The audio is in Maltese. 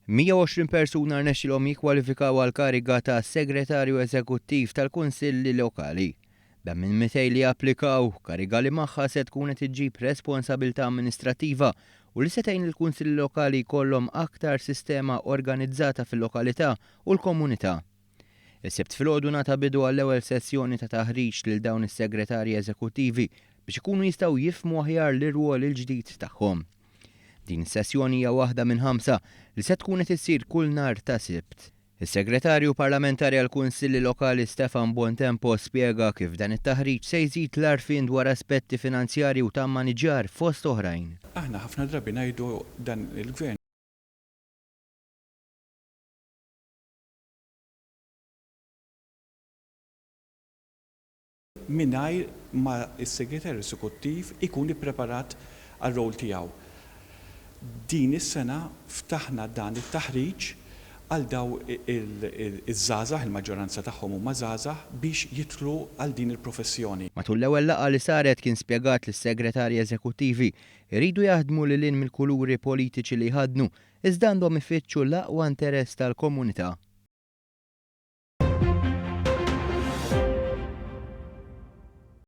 120 persuna rnexxilhom jikkwalifikaw għall-kariga ta' Segretarju Eżekuttiv tal-Kunsilli Lokali. Dan minn 200 li applikaw, kariga li magħha se tkun qed iġġib responsabilità amministrattiva u li se tgħin lill-Kunsilli Lokali jkollhom aktar sistema organizzata fil-lokalità u l-komunità. Is-Sibt filgħodu ngħata bidu għall-ewwel sessjoni ta' taħriġ lil dawn is-Segretarji Eżekuttivi biex ikunu jistgħu jifhmu aħjar l-irwol il-ġdid tagħhom. Din is-sessjoni hija waħda minn ħamsa li se tkun qed issir kull nhar ta' Sibt. Is-Segretarju Parlamentari għall-Kunsilli Lokali Stefan Buontempo spjega kif dan it-taħriġ se jżid l-għarfien dwar aspetti finanzjarji u ta' mmaniġġjar fost oħrajn. Aħna ħafna drabi ngħidu dan il-Gvern mingħajr ma s-Segretarju Eżekuttiv ikun ippreparat għar-role tiegħu. Din is-sena ftaħna dan it-taħriġ għal daw iż-żgħażagħ, il-maġġoranza tagħhom huma żgħażagħ, biex jidħlu għal din il-professjoni. Matul l-ewwel laqgħa li saret kien spjegat li s-Segretarji Eżekuttivi jridu jaħdmu lil hinn mill-kuluri politiċi li jħaddnu iżda għandhom ifittxu l-aqwa interess tal-komunità.